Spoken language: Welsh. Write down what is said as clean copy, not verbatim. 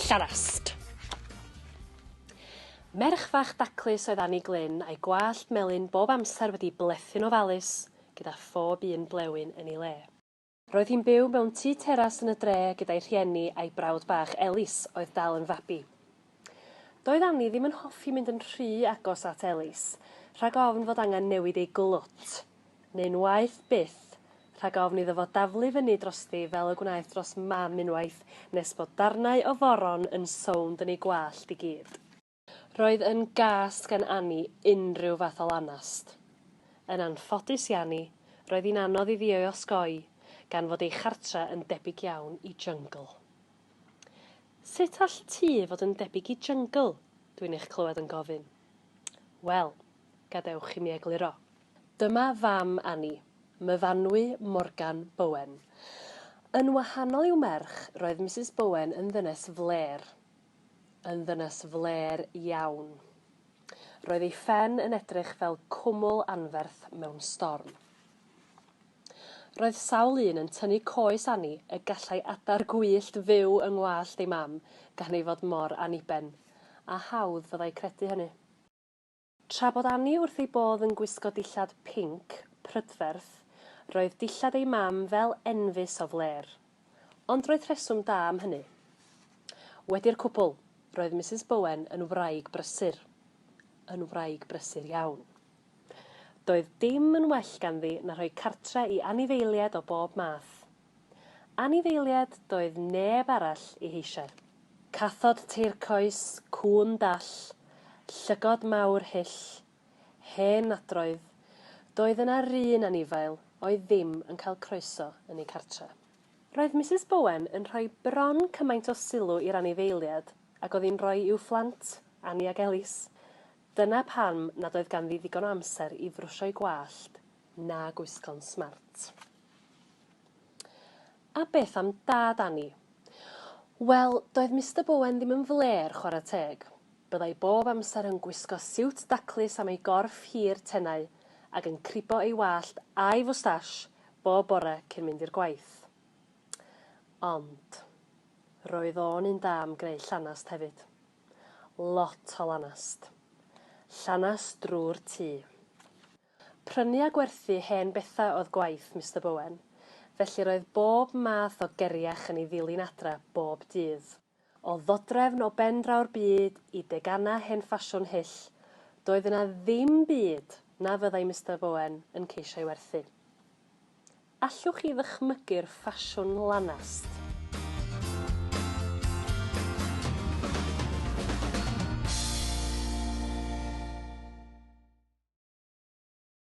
Llanast! Merch fach daclus oedd Anni Glyn a'i gwallt melyn bob amser wedi blethu'n ofalus gyda phob un blewyn yn ei le. Roedd hi'n byw mewn tŷ teras yn y dre gyda'i rhieni a'i brawd bach Elis oedd dal yn fabi. Doedd Anni ddim yn hoffi mynd yn rhy agos at Elis, rhag ofn fod angen newid ei glwt, neu'n waeth byth, rhag ofn iddo fo daflu fyny drosti fel y gwnaeth dros Mam unwaith nes bod darnau o foron yn sownd yn ei gwallt i gyd. Roedd yn gas gan Annie unrhyw fath o lanast. Yn anffodus i Annie, roedd hi'n anodd iddi ei osgoi, gan fod ei chartre yn debyg iawn i jyngl. Sut all tŷ fod yn debyg i jyngl? Dwi'n eich clywed yn gofyn. Wel, gadewch i mi egluro. Dyma fam Annie, Myfanwy Morgan Bowen. Yn wahanol i'w merch, roedd Misus Bowen yn ddynes flêr. yn ddynes flêr iawn. Roedd ei phen yn edrych fel cwmwl anferth mewn storm. Roedd sawl un yn tynnu coes Annie y gallai adar gwyllt fyw yng ngwallt ei mam gan ei fod mor anniben, a hawdd fyddai credu hynny. Tra bod Annie wrth ei bodd yn gwisgo dillad pinc, prydferth, roedd dillad ei mam fel enfys o flêr. Ond roedd rheswm da am hynny. Wedi'r cwbl, roedd Misus Bowen yn wraig brysur. Yn wraig brysur iawn. Doedd dim yn well ganddi na rhoi cartre i anifeiliaid o bob math. Anifeiliaid doedd neb arall eu heisiau. Cathod teircoes, cŵn dall, llygod mawr hyll, hen nadroedd, doedd yna 'run anifail oedd ddim yn cael croeso yn eu cartre. Roedd Misus Bowen yn rhoi bron cymaint o sylw i'r anifeiliaid ag oedd hi'n rhoi i'w phlant, Annie ac Elis. Dyna pam nad oedd ganddi ddigon o amser i frwsio'i gwallt na gwisgo'n smart. A beth am dad Annie? Wel, doedd Mister Bowen ddim yn flêr, chwarae teg. Byddai bob amser yn gwisgo siwt daclus am ei gorff hir tenau ac yn cribo ei wallt a'i fwstash bob bore cyn mynd i'r gwaith. Ond, roedd o'n un da am greu llanast hefyd. Lot o lanast. Llanast drwy'r tŷ. Prynu a gwerthu hen bethau oedd gwaith Mister Bowen, felly roedd bob math o geriach yn ei ddilyn adra bob dydd. O ddodrefn o ben draw'r byd i deganau hen ffasiwn hyll, doedd yna ddim byd na fyddai Mister Bowen yn ceisio'i werthu. Allwch chi ddychmygu'r ffasiwn lanast?